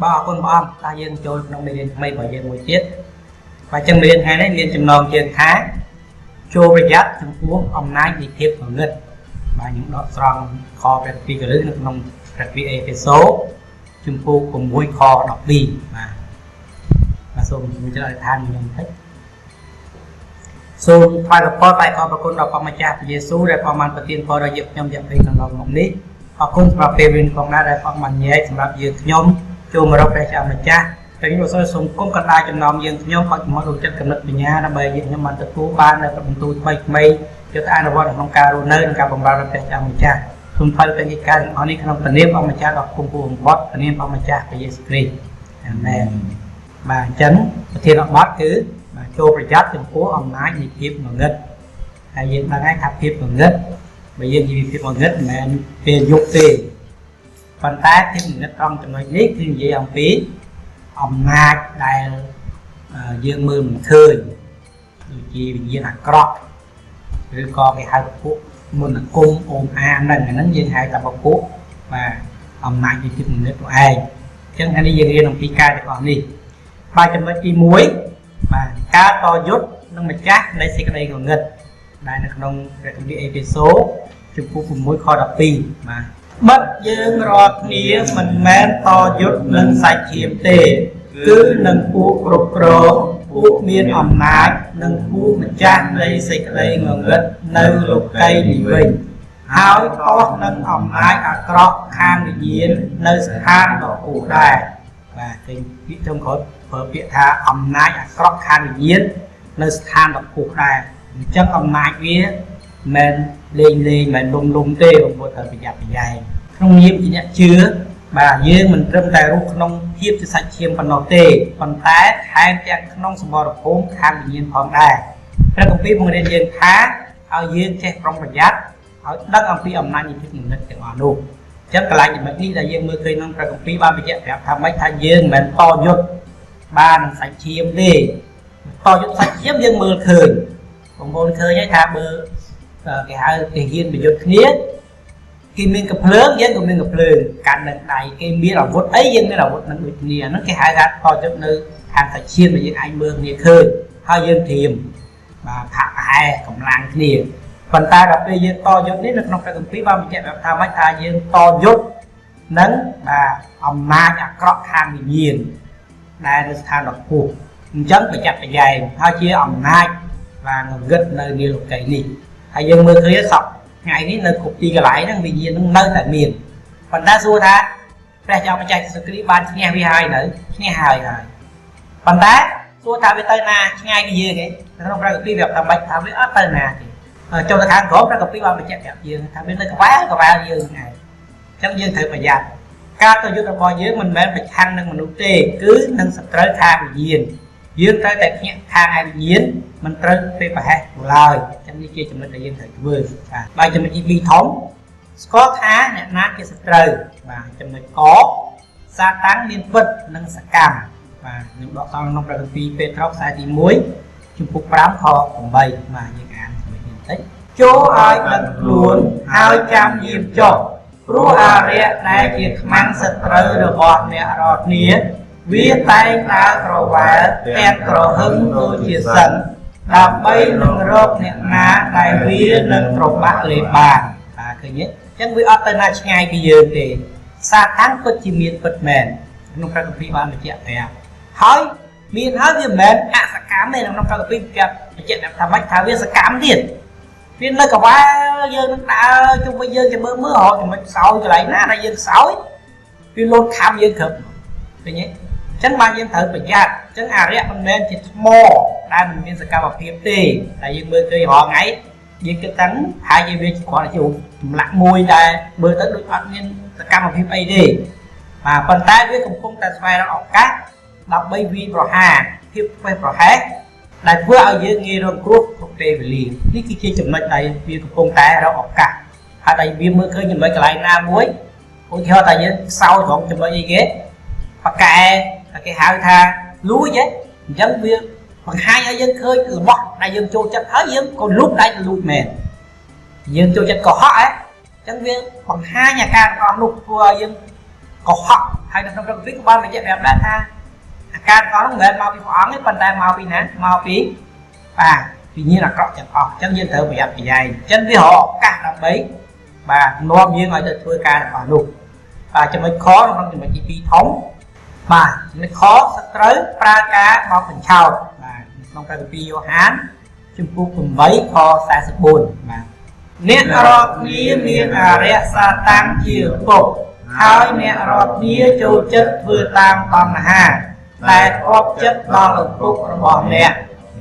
បាទអរគុណព្រះអង្គតើយើងចូលក្នុងមេរៀនថ្មីរបស់យើងមួយទៀតបាទអញ្ចឹងមេរៀនថ្ងៃនេះមានចំណងជើងថាចូលប្រយ័ត្នចំពោះអំណាចនៃភាពងងឹតបាទខ្ញុំដកស្រង់ខព្រះគម្ពីរកលឹះនៅក្នុងព្រះគម្ពីរអេភេសូជំពូក6ខ12បាទបាទសូមជំរាបអធិដ្ឋានខ្ញុំបន្តិចសូមថ្វាយព្រះពរថ្វាយខប្រគុណដល់ព្រះម្ចាស់ព្រះយេស៊ូវដែលព្រះបានប្រទានពរដល់យើងខ្ញុំរយៈពេលកន្លងមកនេះអរគុណសម្រាប់ពេលវេលាផងដែរដែលព្រះបានញែកសម្រាប់យើងខ្ញុំចូលមករកព្រះជាម្ចាស់ព្រះយេស៊ូវសូមគុំកណ្ដាលចំណោមយើងខ្ញុំបាច់មកដួងចិត្តកំណត់បញ្ញាដើម្បីយើងខ្ញុំបានទទួលបាននូវបន្ទូលថ្មីថ្មីយកទៅអនុវត្តក្នុងការរស់នៅនិងការបម្រើដល់ព្រះជាម្ចាស់សូមថ្វាយព្រះកិច្ចការទាំងអស់នេះក្នុងព្រះនាមអង្គម្ចាស់ដ៏គង់ពបំផុតព្រះនាមអង្គម្ចាស់ព្រះយេស៊ូវគ្រីស្ទអាមែនបាទអញ្ចឹងប្រធានបទគឺបាទចូលប្រយ័ត្នចំពោះអំណាចនៃភាពងងឹតហើយយើងដឹងហើយថាភាពងងឹតបើយើងនិយាយពីភាពងងឹតមិនមែនពេលយប់ទេប៉ុន្តែភាពងងឹតត្រង់ចំណុចនេះគឺនិយាយអំពីអំណាចដែលយើងមើលមិនឃើញដូចជាវិញ្ញាណអាក្រក់ឬក៏គេហៅពួកមន្តអាគមអូមអាមហ្នឹងអាហ្នឹងយើងហៅថាពពួកបាទអំណាចនៃភាពងងឹតនោះឯងអញ្ចឹងថ្ងៃនេះយើងរៀនអំពីការទាំងអស់នេះបាទចំណុចទី1បាទការតយុទ្ធនឹងម្ចាស់នៃសេចក្តីងងឹតដែលនៅក្នុងព្រះគម្ពីរអេភេសូជំពូក6ខ12បាទបិទយើងរាល់គ្នាមិនមែនតយុទ្ធនឹងសាច់ឈាមទេគឺនឹងពួកគ្រប់គ្រងពួកមានអំណាចនិងពួកម្ចាស់នៃសេចក្តីងងឹតនៅលោកីយ៍នេះវិញហើយទាស់នឹងអំណាចអាក្រក់ខាងវិញ្ញាណនៅស្ថានដ៏ខ្ពស់ដែរបាទឃើញពាក្យចុងក្រោយប្រើពាក្យថាអំណាចអាក្រក់ខាងវិញ្ញាណនៅស្ថានដ៏ខ្ពស់ដែរអញ្ចឹងអំណាចវាមិនលេងលេងមិនលំលំទេបងប្អូនត្រូវប្រយ័ត្នប្រយែងក្នុងនាមជាអ្នកជឿបាទយើងមិនត្រឹមតែរស់ក្នុងភាពជាសាច់ឈាមប៉ុណ្ណោះទេប៉ុន្តែថែមទាំងក្នុងសមរភូមិខាងវិញ្ញាណផងដែរព្រះគម្ពីរបង្រៀនយើងថាឲ្យយើងចេះប្រុងប្រយ័ត្នឲ្យដឹងអំពីអំណាចនៃភាពងងឹតទាំងអស់នោះអញ្ចឹងកន្លែងចំណុចនេះដែលយើងមើលឃើញក្នុងព្រះគម្ពីរបានបញ្ជាក់ប្រាប់ថាម៉េចថាយើងមិនមែនតយុទ្ធបាននឹងសាច់ឈាមទេតយុទ្ធសាច់ឈាមយើងមើលឃើញបងប្អូនឃើញហើយថាបើគេហៅគេហ៊ានប្រយុទ្ធគ្នាគេមានកំភ្លើងយើងក៏មានកំភ្លើងកាន់នឹងដៃគេមានអាវុធអីយើងមានអាវុធនឹងដូចគ្នាហ្នឹងគេហៅថាតយុទ្ធនៅខាងសាច់ឈាមដែលយើងអាចមើលគ្នាឃើញហើយយើងត្រៀមបាទផាក់ប្រហែកម្លាំងគ្នាប៉ុន្តែដល់ពេលយើងតយុទ្ធនេះនៅក្នុងព្រះគម្ពីរបានបញ្ជាក់ប្រាប់ថាម៉េចថាយើងតយុទ្ធនឹងបាទអំណាចអាក្រក់ខាងវិញ្ញាណដែលនៅស្ថានដ៏ខ្ពស់អញ្ចឹងប្រយ័ត្នប្រយែងហើយជាអំណាចបាទងងឹតនៅនាលោកីនេះហើយយើងមើលឃើញសពថ្ងៃនេះនៅគ្រប់ទីកន្លែងហ្នឹងវិញ្ញាណហ្នឹងនៅតែមានប៉ុន្តែសួរថាព្រះចៅម្ចាស់យេស៊ូវគ្រីស្ទបានឈ្នះវាហើយនៅឈ្នះហើយហើយប៉ុន្តែសួរថាវាទៅណាឆ្ងាយពីយើងឯងក្នុងព្រះគម្ពីរប្រាប់ថាម៉េចថាវាអត់ទៅណាទេចូលទៅខាងក្រោមព្រះគម្ពីរបានបញ្ជាក់ប្រាប់យើងថាវានៅក្បែរក្បែរយើងហ្នឹងឯងអញ្ចឹងយើងត្រូវប្រយ័ត្នការតយុទ្ធរបស់យើងមិនមែនប្រឆាំងនឹងមនុស្សទេគឺនឹងសត្រូវខាងវិញ្ញាណយើងត្រូវតែភ្ញាក់ខាងឯវិញ្ញាណមិនត្រូវពេលប្រហែសឡើយអញ្ចឹងនេះជាចំណុចដែលយើងត្រូវធ្វើបាទចំណុចទី2ធំស្គាល់ថាអ្នកណាជាសត្រូវបាទចំណុចកសាតាំងមានពិតនិងសកម្មបាទខ្ញុំដកស្រង់ក្នុងព្រះគម្ពីរពេត្រុសខ្សែទី1ជំពូក5ខ8បាទយើងអានជាមួយគ្នាបន្តិចចូលឲ្យដឹងខ្លួនហើយចាំយាមចុះព្រោះអារក្សដែលជាខ្មាំងសត្រូវរបស់អ្នករាល់គ្នាវាតែងដើរក្រវ៉ែលទាំងក្រហឹងដូចជាសឹងដើម្បីនឹងរកអ្នកណាដែលវានឹងត្របាក់លេបានបាទឃើញទេអញ្ចឹងវាអត់ទៅណាឆ្ងាយពីយើងទេសាតាំងពិតជាមានពិតមែនក្នុងព្រះគម្ពីរបានបញ្ជាក់ប្រាប់ហើយមានហើយវាមិនមែនអសកម្មទេក្នុងព្រះគម្ពីរបញ្ជាក់ថាម៉េចថាវាសកម្មទៀតវានៅកវ៉ែលយើងនឹងដើរជុំវិញយើងจะមើលមើលរកចំណុចខ្សោយកន្លែងណាដែលយើងខ្សោយវាលោតខំយើងគ្រប់ឃើញទេអញ្ចឹងបានយើងត្រូវប្រយ័ត្នអញ្ចឹងអារក្សមិនមែនជាថ្មដែលមិនមានសកម្មភាពទេតែយើងមើលឃើញរាល់ថ្ងៃយើងគិតថាហើយវាគ្រាន់តែជាចម្លាក់មួយដែលមើលទៅដូចអត់មានសកម្មភាពអីទេបាទប៉ុន្តែវាកំពុងតែស្វែងរកឱកាសដើម្បីវាយប្រហារភាពធ្វេសប្រហែសដែលធ្វើឲ្យយើងងាយរងគ្រោះគ្រប់ពេលវេលានេះគឺជាចំណុចដែលវាកំពុងតែរកឱកាសហើយដែលវាមើលឃើញចំណុចកន្លែងណាមួយឧទាហរណ៍ថាយើងខ្សោយត្រង់ចំណុចអីគេបកែគេហៅថាលួចហ៎អញ្ចឹងវាបង្ហាញឲ្យយើងឃើញរបស់ដែលយើងចូលចិត្តហើយយើងក៏លូកដៃទៅលួចមែនយើងចូលចិត្តកុហកហ៎អញ្ចឹងវាបង្ហាញអាការរបស់នោះធ្វើឲ្យយើង កុហកហើយនៅក្នុងព្រះគម្ពីរក៏បានបញ្ជាក់ប្រាប់ដែរថាអាការទាំងអស់នោះមិនមែនមកពីព្រះអង្គទេប៉ុន្តែមកពីណាមកពីបាទវិញ្ញាណអាក្រក់ទាំងអស់អញ្ចឹងយើងត្រូវប្រយ័ត្នប្រយែងអញ្ចឹងវារកឱកាសដើម្បីបាទនាំយើងឲ្យទៅធ្វើការទាំងអស់នោះបាទចំណុចខក្នុងចំណុចទី2ធំបាទចំណុចខសត្រូវប្រើការបោកបញ្ឆោតបាទក្នុងព្រះគម្ពីរយ៉ូហានជំពូក8ខ44បាទអ្នករាល់គ្នាមានអរិយសាតាំងជាឪពុកហើយអ្នករាល់គ្នាចូលចិត្តធ្វើតាមតណ្ហាតែគប់ចិត្តដល់ឪពុករបស់អ្នក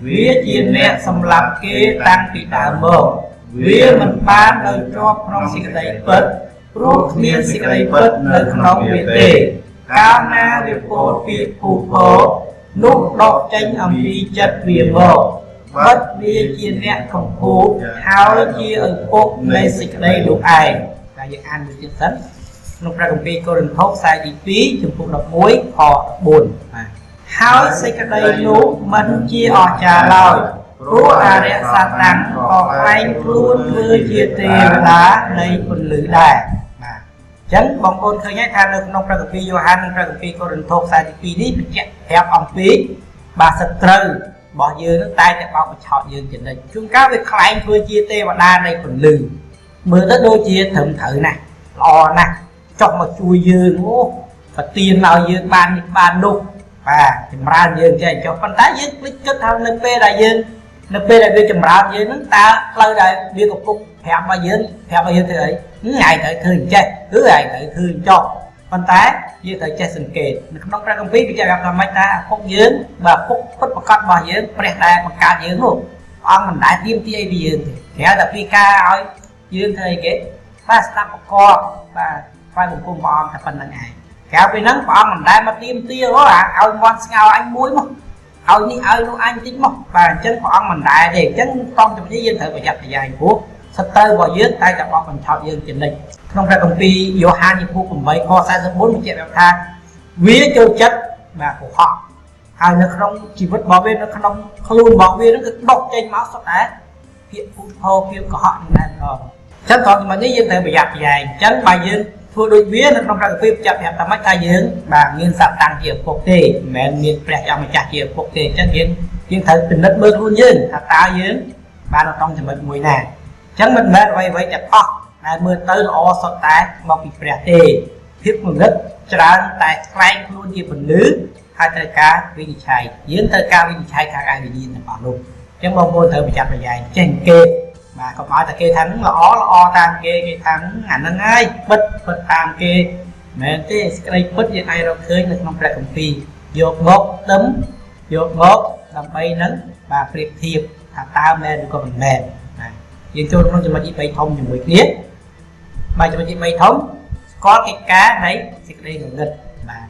វាជាអ្នកសម្លាប់គេតាំងពីដើមមកវាមិនបាននៅជាប់ក្នុងសេចក្តីពិតព្រោះគ្មានសេចក្តីពិតនៅក្នុងវាទេកាលណាវាពោលពាក្យភូតោនោះដកចេញអំពីចិត្តវាមកបិទវាជាអ្នកកំពូលហើយជាឪពុកនៃសេចក្តីលោកឯងតែយើងអានមួយទៀតសិនក្នុងព្រះគម្ពីរកូរិនថូសខ្សែទី2ជំពូក11ខ14បាទហើយសេចក្តីនោះមិនជាអស្ចារ្យឡើយព្រោះអរិយសាតាំងក៏ក្លែងខ្លួនធ្វើជាទេវតានៃពន្លឺដែរបាទអញ្ចឹងបងប្អូនឃើញហើយថានៅក្នុងព្រះគម្ពីរយ៉ូហាននិងព្រះគម្ពីរកូរិនថូសខ្សែទី2នេះបញ្ជាក់ប្រាប់អំពីបាទសត្រូវរបស់យើងនឹងតែតែបោកបញ្ឆោតយើងចំណិចជួនកាលវាក្លែងធ្វើជាទេវតានៃពន្លឺមើលទៅដូចជាត្រឹមត្រូវណាស់ល្អណាស់ចុះមកជួយយើងអូប្រទានឲ្យយើងបាននេះបាននោះបាទចម្រើនយើងចេះចុះប៉ុន្តែយើងភ្លេចគិតថានៅពេលដែលយើងនៅពេលដែលវាចម្រើនយើងនឹងតើផ្លូវដែលវាកំពុងប្រាប់ឲ្យយើងធ្វើអីថ្ងៃត្រូវធ្វើអញ្ចេះឬថ្ងៃត្រូវធ្វើអញ្ចោះប៉ុន្តែយើងត្រូវចេះសង្កេតនៅក្នុងព្រះគម្ពីរបញ្ជាក់ប្រាប់ថាម៉េចថាពុកយើងបាទពុកពិតប្រាកដរបស់យើងព្រះដែលបង្កើតយើងនោះព្រះអង្គមិនដែលទាមទារអីពីយើងទេក្រៅតែពីការឲ្យយើងធ្វើអីគេបាទស្ដាប់ប្រកបបាទថ្វាយបង្គំព្រះអង្គតែប៉ុណ្្នឹងឯងក្រៅពីហ្នឹងព្រះអង្គមិនដែលមកទាមទារឲ្យមាន់ស្ងោអញមួយមកឲ្យនេះឲ្យនោះអញតិចមកបាទអញ្ចឹងព្រះអង្គមិនដែលទេអញ្ចឹងតង់ចំណុចនេះយើងត្រូវប្រយ័ត្នប្រយែងព្រោះសត្រូវរបស់យើងតែតែបោកបញ្ឆោតយើងចំណិចក្នុងព្រះគម្ពីរយ៉ូហានជំពូក8ខ44បញ្ជាក់ប្រាប់ថាវាចូលចិត្តបាទកុហកហើយនៅក្នុងជីវិតរបស់វានៅក្នុងខ្លួនរបស់វានឹងគឺដុសចេញមកសុទ្ធតែពាក្យភូតភរពាក្យកុហកនឹងតែម្ដងអញ្ចឹងតោះចំណុចនេះយើងត្រូវប្រយ័ត្នប្រយែងអញ្ចឹងបើយើងធ្វើដូចវានៅក្នុងព្រះគម្ពីរបញ្ជាក់ប្រាប់ថាម៉េចថាយើងបាទមានសាតាំងជាឪពុកទេមិនមែនមានព្រះជាម្ចាស់ជាឪពុកទេអញ្ចឹងយើងត្រូវពិនិត្យមើលខ្លួនយើងថាតើយើងបាននៅក្នុងចំណុចមួយណាអញ្ចឹងមិនមែនអ្វីៗទាំងអស់ដែលមើលទៅល្អសុទ្ធតែមកពីព្រះទេភាពងងឹតច្រើនតែក្លែងខ្លួនជាពន្លឺហើយត្រូវការវិនិច្ឆ័យយើងត្រូវការវិនិច្ឆ័យខាងឯវិញ្ញាណទាំងអស់នោះអញ្ចឹងបងប្អូនត្រូវប្រយ័ត្នប្រយែងចេះគេបាទកុំឲ្យតែគេថាល្អល្អតាមគេគេថាអាហ្នឹងហើយពិតពិតតាមគេមែនទេសេចក្តីពិតយើងអាចរកឃើញនៅក្នុងព្រះគម្ពីរយកមកទឹមយកមកដើម្បីនឹងបាទប្រៀបធៀបថាតើមែនឬក៏មិនមែនបាទយើងចូលក្នុងចំណុចទី3ធំជាមួយគ្នាបាទចំណុចទី3ធំស្គាល់កិច្ចការនៃសេចក្តីងងឹតបាទ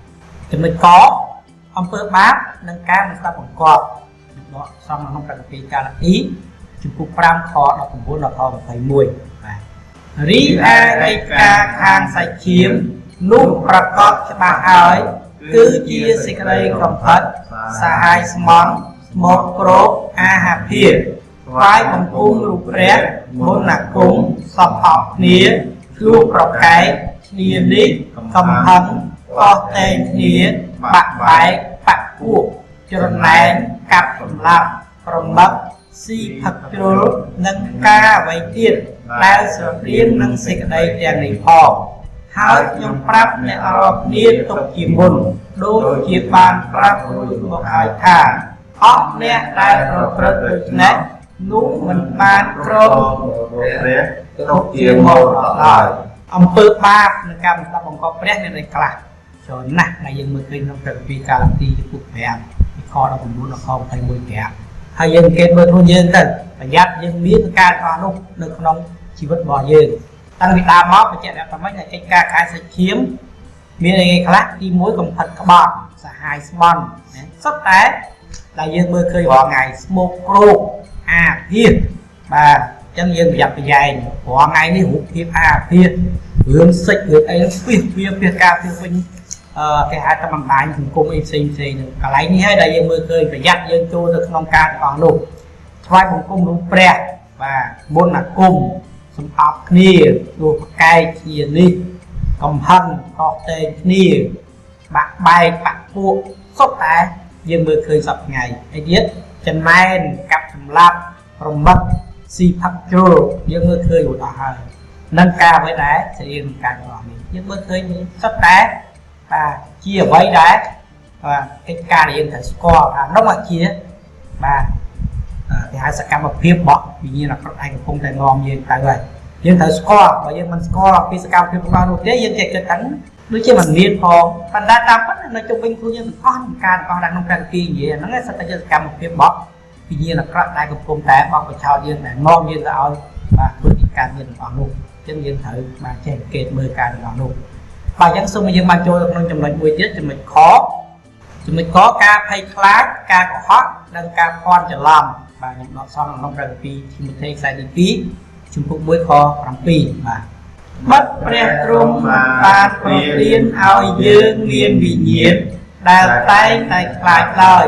ចំណុចកអំពើបាបនិងការមិនស្ដាប់បង្គាប់ដកស្រង់ក្នុងព្រះគម្ពីរកាឡាទីជំពូក5ខ19ដល់ខ21បាទរីឯកិច្ចការខាងសាច់ឈាមនោះប្រកបច្បាស់ហើយគឺជាសេចក្តីកំផិតសហាយស្មន់ស្មោកគ្រោកអាហាភាថ្វាយបង្គំរូបព្រះមន្តអាគមសពអប់គ្នាឆ្លោះប្រកែកគ្នានេះកំហឹងកោះតែងគ្នាបាក់បែកបាក់ពួកច្រណែនកាប់សម្លាប់ប្រមឹកស៊ីផឹកជ្រុលនិងការអ្វីទៀតដែលស្រដៀងនឹងសេចក្តីទាំងនេះផងហើយខ្ញុំប្រាប់អ្នករាល់គ្នាទុកជាមុនដូចជាបានប្រាប់រួចមកហើយថាអស់អ្នកដែលប្រព្រឹត្តដូច្នេះនោះមិនបានគ្រងព្រះទុកជាមរតកឡើយអំពើបាបនិងការមិនស្ដាប់បង្គាប់ព្រះមានន័យខ្លះច្រើនណាស់ដែលយើងមើលឃើញក្នុងព្រះគម្ពីរកាឡាទីជំពូក5ពីខ19ដល់ខ21ប្រាប់ហើយយើងគេមើលខ្លួនយើងទៅប្រយ័ត្នយើងមានការអស់នោះនៅក្នុងជីវិតរបស់យើងតាំងពីដើមមកបញ្ជាក់ថាម៉េចកិច្ចការខែសាច់ឈាមមានអីខ្លះទី1កំផិតក្បត់សហាយស្មន់សុទ្ធតែដែលយើងមើលឃើញរាល់ថ្ងៃស្មោកគ្រោកអាភាសបាទអញ្ចឹងយើងប្រយ័ត្នប្រយែងរាល់ថ្ងៃនេះរូបភាពអាភាសរឿងសិចរឿងអីពីវាពីការពីវិញគេហៅថាបណ្ដាញសង្គមអីផ្សេងផ្សេងហ្នឹងកន្លែងនេះហើយដែលយើងមើលឃើញប្រយ័ត្នយើងចូលទៅក្នុងការទាំងអស់នោះថ្វាយបង្គំរូបព្រះបាទមុនអាគមសំអប់គ្នាទោះប្រកែកគ្នានេះ កំហឹងតោះតេងគ្នាបាក់បែកបាក់ពួកសុទ្ធតែយើងមើលឃើញសពថ្ងៃហើយទៀតចំណែនកាប់សម្លាប់រមឹកស៊ីផឹកជ្រុលយើងមើលឃើញរួចអស់ហើយនឹងការអ្វីដែរសេរីនឹងការរបស់នេះយើងមើលឃើញសុទ្ធតែបាទជាអ្វីដែរបាទកិច្ចការដែលយើងត្រូវស្គាល់ថានោះជាបាទគេហៅសកម្មភាពរបស់វិញ្ញាណអាក្រក់ឯងកំពុងតែនាំយើងទៅហើយយើងត្រូវស្គាល់បើយើងមិនស្គាល់ពីសកម្មភាពរបស់នោះទេយើងចេះគិតថាដូចជាមិនមានផងប៉ុន្តែតាមពិតនៅជុំវិញខ្លួនយើងទាំងអស់ការទាំងអស់ដែលក្នុងព្រះគម្ពីរនិយាយហ្នឹងសិតតែជាសកម្មភាពរបស់វិញ្ញាណអាក្រក់ដែលកំពុងតែបោកបញ្ឆោតយើងដែលនាំយើងទៅឲ្យបាទធ្វើកិច្ចការងារទាំងអស់នោះអញ្ចឹងយើងត្រូវបាទចេះអង្កេតមើលការទាំងអស់នោះបាទអញ្ចឹងសូមឲ្យយើងបានចូលក្នុងចំណុចមួយទៀតចំណុចខចំណុចកការភ័យខ្លាចការកុហកនិងការភ័ន្តច្រឡំបាទខ្ញុំដកស្រង់ក្នុងព្រះគម្ពីរធីម៉ូថេខ្សែទី2ជំពូក1ខ7បាទបាត់ព្រះទ្រង់បានប្រទានឲ្យយើងមានវិញ្ញាណដែលតែងតែខ្លាចឡើយ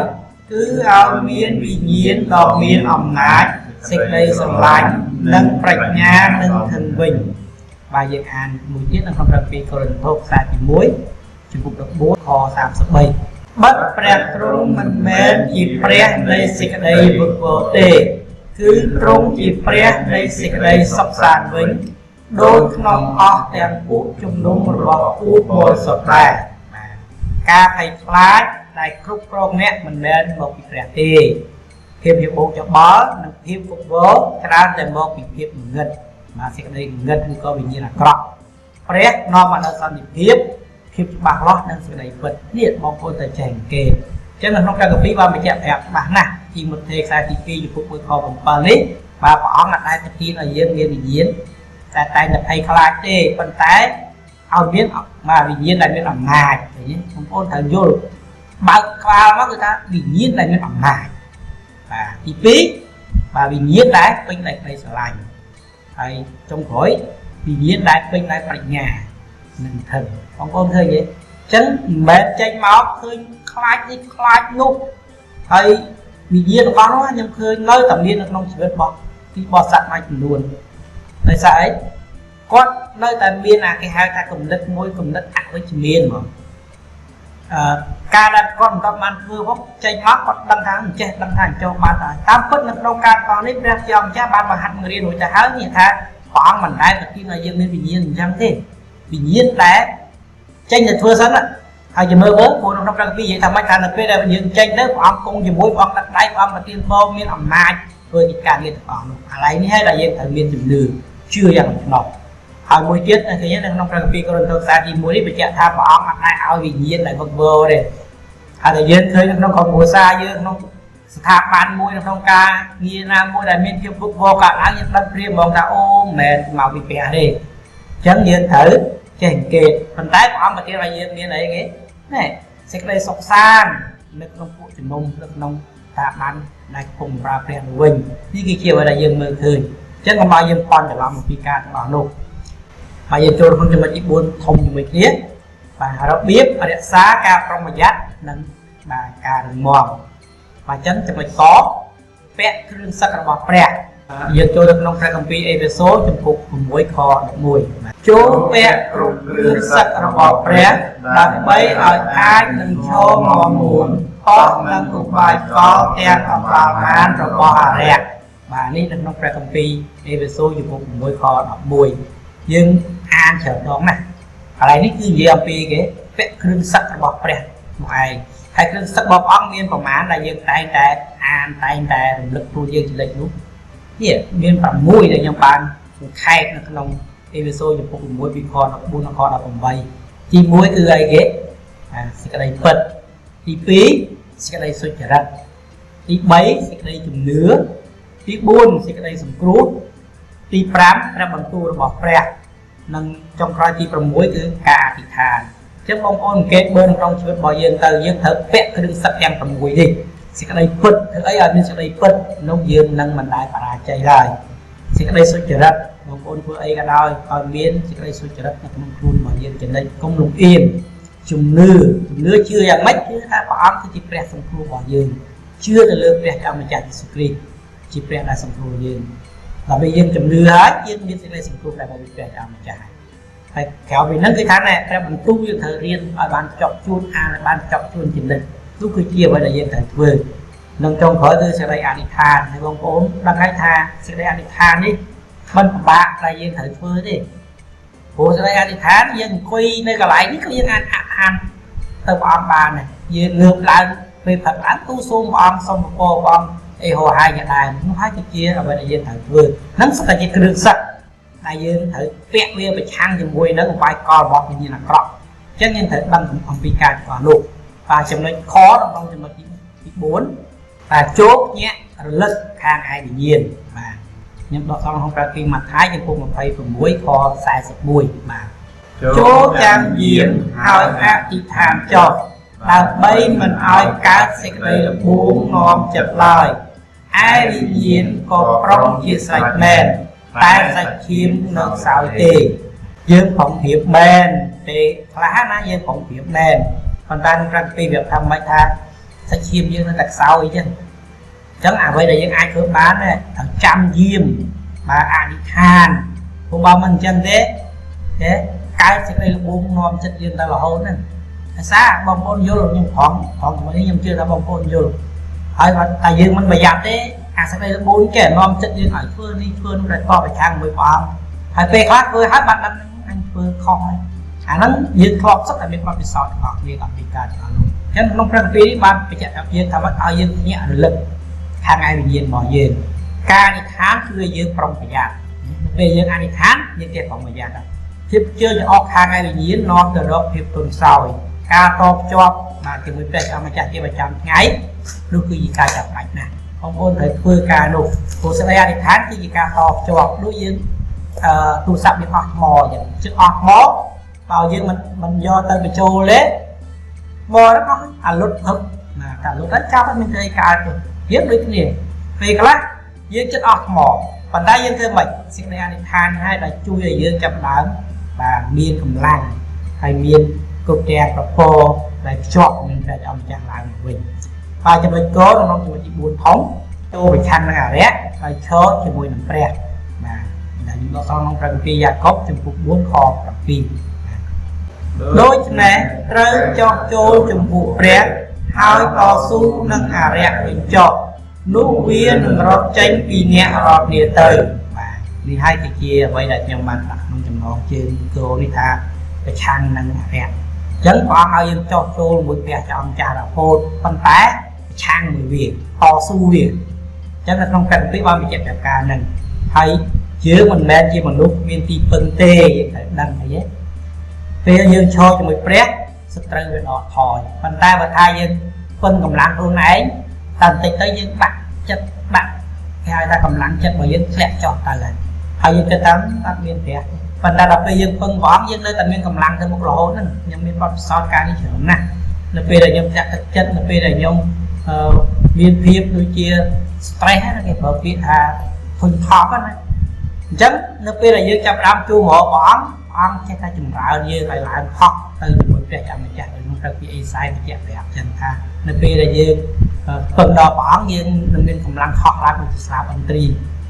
គឺឲ្យមានវិញ្ញាណដ៏មានអំណាចសេចក្តីស្រឡាញ់និងប្រាជ្ញានិងធឹងវិញបាទយើងអានមួយទៀតនៅក្នុងព្រះគម្ពីរកូរិនថូសខ្សែទី1ជំពូក14ខ33បាត់ព្រះទ្រង់មិនមែនជាព្រះនៃសេចក្តីវឹកវរទេគឺទ្រង់ជាព្រះនៃសេចក្តីសុខសាន្តវិញដូចក្នុងអស់ទាំងពួកជំនុំរបស់ពួកបរិសុទ្ធដែរបាទការភ័យខ្លាចដែលគ្រប់គ្រងអ្នកមិនមែនមកពីព្រះទេភាពជាបោកច្បល់និងភាពវឹកវរច្រើនតែមកពីភាពងងឹតបាទសេចក្តីងងឹតឬក៏វិញ្ញាណអាក្រក់ព្រះនាំមកនូវសន្តិភាពភាពច្បាស់លាស់និងសេចក្តីពិតនេះបងប្អូនតែចេះអង្កេតអញ្ចឹងនៅក្នុងព្រះគម្ពីរបានបញ្ជាក់ប្រាប់ច្បាស់ណាស់ទីម៉ូថេខ្សែទី2ជំពូក1ខ7នេះបាទព្រះអង្គអត់ដែលប្រទានឲ្យយើងមានវិញ្ញាណតែតែភ័យខ្លាចទេប៉ុន្តែឲ្យមានបាទវិញ្ញាណដែលមានអំណាចឃើញទេបងប្អូនត្រូវយល់បើកក្បាលមកគឺថាវិញ្ញាណដែលមានអំណាចបាទទី2បាទវិញ្ញាណដែលពេញដោយក្តីស្រឡាញ់ហើយចុងក្រោយវិញ្ញាណដែលពេញដោយប្រាជ្ញានិងធឹងបងប្អូនឃើញទេអញ្ចឹងមិនមែនចេញមកឃើញខ្លាចនេះខ្លាចនោះហើយវិញ្ញាណរបស់នោះខ្ញុំឃើញនៅតែមាននៅក្នុងជីវិតរបស់ទីបរិស័ទមួយចំនួនដោយសារអីគាត់នៅតែមានអាគេហៅថាគំនិតមួយគំនិតអវិជ្ជមានហ្មងការដែលគាត់មិនបានធ្វើផងចេញមកគាត់ដឹងថាអញ្ចេះដឹងថាអញ្ចោះបានហើយតាមពិតនៅក្នុងការកងនេះព្រះជាម្ចាស់បានបង្ហាត់បង្រៀនរួចទៅហើយនេះថាព្រះអង្គមិនដែលប្រទានឲ្យយើងមានវិញ្ញាណអញ្ចឹងទេវិញ្ញាណដែលចេញទៅធ្វើសិនហើយជាមើលមើលព្រោះក្នុងព្រះគម្ពីរនិយាយថាម៉េចថានៅពេលដែលយើងចេញទៅព្រះអង្គគង់ជាមួយព្រះអង្គដឹកដៃព្រះអង្គប្រទានពរមានអំណាចធ្វើកិច្ចការងារទាំងអស់នោះឥឡូវនេះហើយដែលយើងត្រូវមានជំនឿជឿយ៉ាងខ្នោះហើយមួយទៀតឃើញនៅក្នុងព្រះគម្ពីរកូរិនថូសខ្សែទី1នេះបញ្ជាក់ថាព្រះអង្គអត់ដែលឲ្យវិញ្ញាណដែលវឹកវរទេហើយដែលយើងឃើញនៅក្នុងក្រុមគ្រួសារយើងក្នុងស្ថាប័នមួយនៅក្នុងការងារណាមួយដែលមានភាពវឹកវរកើតឡើងយើងដឹងព្រាមហ្មងថាអូមិនមែនមកពីព្រះទេអញ្ចឹងយើងត្រូវចេះអង្កេតប៉ុន្តែព្រះអង្គប្រទានឲ្យយើងមានអីគេណែសេចក្តីសុខសាន្តនៅក្នុងពួកជំនុំនៅក្នុងស្ថាប័នដែលកំពុងបម្រើព្រះនោះវិញនេះគឺជាអ្វីដែលយើងមើលឃើញអញ្ចឹងកុំឲ្យយើងប៉ន់ច្រឡំអំពីការទាំងអស់នោះហើយយើងចូលក្នុងចំណុចទី4ធំជាមួយគ្នាបាទរបៀបរក្សាការប្រុងប្រយ័ត្ននិងបាទការរឹងមាំបាទអញ្ចឹងចំណុចកពាក់គ្រឿងសឹករបស់ព្រះយើងចូលទៅក្នុងព្រះគម្ពីរអេភេសូរជំពូក6ខ11ចូលពាក់គ្រប់គ្រឿងសឹករបស់ព្រះដើម្បីឲ្យអាចនឹងឈរមាំមួនអស់នឹងឧបាយកលទាំងអបាលមានរបស់អរិយបាទនេះនៅក្នុងព្រះគម្ពីរអេភេសូរជំពូក6ខ11យើងអានច្រើនដងណាស់កន្លែងនេះគឺនិយាយអំពីគេពាក់គ្រឿងសឹករបស់ព្រះនោះឯងហើយគ្រឿងសឹករបស់ព្រះអង្គមានប្រមាណដែលយើងតែងតែអានតែងតែរំលឹកខ្លួនយើងចលិចនោះនេះមាន6ដែលខ្ញុំបានសង្ខេបនៅក្នុងអេភេសូរជំពូក6ពីខ14ដល់ខ18ទី1គឺអីគេសេចក្តីពិតទី2សេចក្តីសុចរិតទី3សេចក្តីជំនឿទី4សេចក្តីសង្គ្រោះទី5ព្រះបន្ទូលរបស់ព្រះនិងចុងក្រោយទី6គឺការអធិដ្ឋានអញ្ចឹងបងប្អូនអង្កេតមើលក្នុងជីវិតរបស់យើងទៅយើងត្រូវពាក់គ្រឿងសឹកទាំង6នេះសេចក្តីពិតធ្វើអីឲ្យមានសេចក្តីពិតនោះយើងនឹងមិនដែលបរាជ័យឡើយសេចក្តីសុចរិតបងប្អូនធ្វើអីក៏ដោយឲ្យមានសេចក្តីសុចរិតនៅក្នុងខ្លួនរបស់យើងចំណេញកុំលំអៀងជំនឿជំនឿជឿយ៉ាងម៉េចជឿថាព្រះអង្គគឺជាព្រះសង្គ្រោះរបស់យើងជឿទៅលើព្រះជាម្ចាស់យេស៊ូវគ្រីស្ទជាព្រះដែលសង្គ្រោះយើងដល់ពេលយើងជំនឿហើយយើងមានសេចក្តីសង្គ្រោះដែលមកពីព្រះជាម្ចាស់ហ ហើយក្រៅពីហ្នឹងគឺថាណែព្រះបន្ទូលយើងត្រូវរៀនឲ្យបានចប់ជួនអានឲ្យបានចប់ជួនជានិច្ចនោះគឺជាអ្វីដែលយើងត្រូវធ្វើនិងចុងក្រោយគឺសេចក្តីអធិដ្ឋានហើយបងប្អូនដឹងហើយថាសេចក្តីអធិដ្ឋាននេះមិនពិបាកតែយើងត្រូវធ្វើទេព្រោះសេចក្តីអធិដ្ឋានយើងអង្គុយនៅកន្លែងនេះក៏យើងអាចអធិដ្ឋានទៅព្រះអង្គបានដែរយើងងើបឡើងពេលព្រឹកឡើងទូសូមព្រះអង្គសូមពរព្រះអង្គអីហោហាយយ៉ាងដែរនោះហើយគឺជាអ្វីដែលយើងត្រូវធ្វើហ្នឹងសុទ្ធតែជាគ្រឿងសឹកដែលយើងត្រូវពាក់វាប្រឆាំងជាមួយនឹងឧបាយកលរបស់វិញ្ញាណអាក្រក់អញ្ចឹងយើងត្រូវដឹងអំពីការទាំងអស់នោះបាទចំណុចខក្នុងចំណុចទី4បាទជោគញាក់រលឹកខាងឯវិញ្ញាណបាទខ្ញុំដកស្រង់ក្នុងព្រះគម្ពីរម៉ាថាយចំពោះ26ខ41បាទចូលចាំយាមហើយអធិដ្ឋានចុះដើម្បីមិនឲ្យកើតសេចក្តីល្បួងនាំចិត្តឡើយឯវិញ្ញាណក៏ប្រុងជាស្រេចមែនតែសាច់ឈាមនៅខ្សោយទេយើងប្រុងប្រៀបមែនទេខ្លះណាយើងប្រុងប្រៀបមែនប៉ុន្តែក្នុងព្រះគម្ពីរវាថាមិនថាសាច់ឈាមយើងនៅតែខ្សោយអញ្ចឹងអញ្ចឹងអ្វីដែលយើងអាចធ្វើបានត្រូវចាំយាមបាទអធិដ្ឋានព្រោះបើមិនអញ្ចឹងទេទេកើតសេចក្តីល្បួងនាំចិត្តយើងដល់រហូតហ្នឹងភាសាបងប្អូនយល់ខ្ញុំប្រងប្រងជាមួយនេះខ្ញុំជឿថាបងប្អូនយល់ហើយបើតែយើងមិនប្រយ័ត្នទេអាសេចក្តីល្បួងចេះនាំចិត្តយើងឲ្យធ្វើនេះធ្វើនោះដែលតបប្រឆាំងមួយព្រះអង្គហើយពេលខ្លះធ្វើហើយបាត់ដឹងអញធ្វើខុសហើយអាហ្នឹងយើងធ្លាប់សុទ្ធតែមានបទពិសោធន៍ទាំងអស់គ្នាអំពីការទាំងអស់នោះអញ្ចឹងក្នុងព្រះគម្ពីរនេះបានបញ្ជាក់ប្រាប់យើងថាម៉េចឲ្យយើងភ្ញាក់រលឹកខាងឯវិញ្ញាណរបស់យើងការអធិដ្ឋានគឺយើងប្រុងប្រយ័ត្នពេលយើងអធិដ្ឋានយើងចេះប្រុងប្រយ័ត្នដែរភាពជឿច្អកខាងឯវិញ្ញាណនាំទៅរកភាពទន់ខ្សោយការតភ្ជាប់បាទជាមួយព្រះអម្ចាស់ជាប្រចាំថ្ងៃនោះគឺជាការចាំបាច់ណាស់បងប្អូនត្រូវធ្វើការនោះព្រោះសេចក្តីអធិដ្ឋានគឺជាការតភ្ជាប់ដូចយើងទូរស័ព្ទមានអស់ថ្មអញ្ចឹងជិះអស់ថ្មបើយើងមិនយកទៅបញ្ចូលទេថ្មហ្នឹងអស់អាលុតហឹបណាតែលុតទៅចាប់អត់មានធ្វើអីកើតទេយើងដូចគ្នាពេលខ្លះយើងចិត្តអស់ថ្មប៉ុន្តែយើងធ្វើម៉េចសេចក្តីអធិដ្ឋានឲ្យដែលជួយឲ្យយើងចាប់ដើមបាទមានកម្លាំងហើយមានគ្រប់ទាំងប្រពរដែលភ្ជាប់នឹងព្រះអម្ចាស់ឡើងវិញបាទចំណុចកក្នុងចំណុចទី4ធំចូលប្រឆាំងនឹងអរិយហើយឈរជាមួយនឹងព្រះបាទដែលខ្ញុំដកស្រង់ក្នុងព្រះគម្ពីរយ៉ាកុបចំពុក4ខ7ដូច្នេះត្រូវចោះចូលចំពោះព្រះហើយតស៊ូនឹងអរិយវិញចុះនោះវានឹងរត់ចេញពីអ្នករាល់គ្នាទៅបាទនេះហើយគឺជាអ្វីដែលខ្ញុំបានដាក់ក្នុងចំណងជើងគោនេះថាប្រឆាំងនឹងអរិយអញ្ចឹងព្រះអង្គឲ្យយើងចោះចូលមួយព្រះចអង្គចាស់រហូតប៉ុន្តែប្រឆាំងមួយវាតស៊ូវាអញ្ចឹងនៅក្នុងព្រះគម្ពីរបានបញ្ជាក់ប្រាប់ការហ្នឹងហើយយើងមិនមែនជាមនុស្សមានទីពឹងទេយើងត្រូវដឹងអីទេពេលយើងឈរជាមួយព្រះសត្រូវវាដកថយប៉ុន្តែបើថាយើងពឹងកម្លាំងខ្លួនឯងតែបន្តិចទៅយើងបាក់ចិត្តបាក់គេហៅថាកម្លាំងចិត្តរបស់យើងធ្លាក់ចុះទៅហើយហើយយើងគិតថាអត់មានព្រះប៉ុន្តែដល់ពេលយើងពឹងព្រះអង្គយើងនៅតែមានកម្លាំងទៅមុខរហូតហ្នឹងខ្ញុំមានបទពិសោធន៍ការនេះច្រើនណាស់នៅពេលដែលខ្ញុំធ្លាក់ទឹកចិត្តនៅពេលដែលខ្ញុំមានភាពដូចជា stress ហ្នឹងគេប្រើពាក្យថាធុញថប់ណាអញ្ចឹងនៅពេលដែលយើងចាប់ផ្ដើមជួបរកព្រះអង្គព្រះអង្គចេះតែចម្រើនយើងឲ្យឡើងហោះទៅជាមួយព្រះអម្ចាស់ក្នុងព្រះពីអេសាយបញ្ជាក់ប្រាប់ចឹងថានៅពេលដែលយើងពឹងដល់ព្រះអង្គយើងនឹងមានកម្លាំងហោះឡើងដូចជាស្លាបឥន្ទ្រី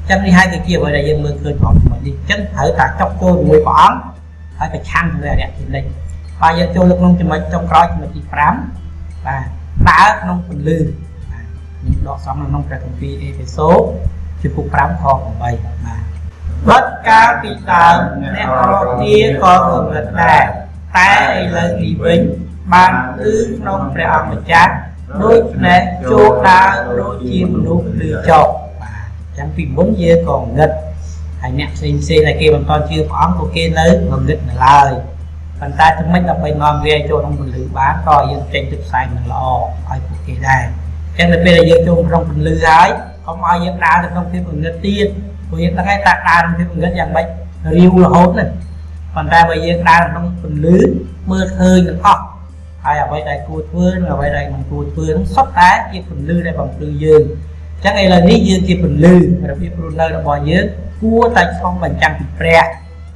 ចឹងនេះហើយគឺជាអ្វីដែលយើងមើលឃើញផងចំណុចនេះចឹងត្រូវតែចុកចូលជាមួយព្រះអង្គហើយប្រឆាំងជាមួយអរិយជានិច្ចបាទយើងចូលក្នុងចំណុចចុងក្រោយចំណុចទី5បាទដើរក្នុងពន្លឺបាទខ្ញុំដកស្រង់ក្នុងព្រះគម្ពីរអេភេសូជំពូក5ខ8បាទបាត់កាលពីដើមអ្នករាល់គ្នាក៏ងងឹតដែរតែឥឡូវនេះវិញបានភ្លឺក្នុងព្រះអង្គម្ចាស់ដូច្នេះចូលដើរដូចជាមនុស្សភ្លឺចុះបាទចឹងពីមុនយើងក៏ងងឹតហើយអ្នកផ្សេងផ្សេងដែលគេមិនទាន់ជឿព្រះអង្គក៏គេនៅងងឹតនៅឡើយប៉ុន្តែធ្វើម៉េចដើម្បីនាំវាចូលក្នុងពន្លឺបានក៏យើងចេញទៅផ្សាយមិនល្អឲ្យពួកគេដែរចឹងនៅពេលដែលយើងចូលក្នុងពន្លឺហើយកុំឲ្យយើងដើរទៅក្នុងភាពងងឹតទៀតព្រោះយើងដឹងហើយថាដើរក្នុងភាពងងឹតយ៉ាងម៉េចរាវរហូតហ្នឹងប៉ុន្តែបើយើងដើរក្នុងពន្លឺមើលឃើញទាំងអស់ហើយអ្វីដែលគួរធ្វើនិងអ្វីដែលមិនគួរធ្វើហ្នឹងសុទ្ធតែជាពន្លឺដែលបំភ្លឺយើងអញ្ចឹងឥឡូវនេះយើងជាពន្លឺរបៀបរស់នៅរបស់យើងគួរតែឆ្លុះបញ្ចាំងពីព្រះ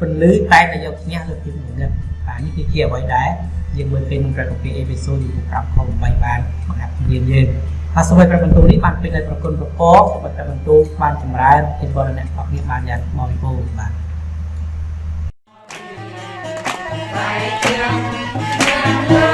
ពន្លឺតែតែយកឈ្នះលើភាពងងឹតបាទនេះគឺជាអ្វីដែលយើងមើលឃើញក្នុងព្រះគម្ពីរអេភេសូជំពូក5ខ8បានបង្ហាត់បង្រៀនយើងហើយសូមឲ្យព្រះបន្ទូលនេះបានពេញដោយប្រគុណប្រពរសូមឲ្យព្រះបន្ទូលបានចម្រើនជាបរិណៈរបស់គ្នាបានយ៉ាងបរិបូរណ៍បាទ បែកទាំងទាំងលើ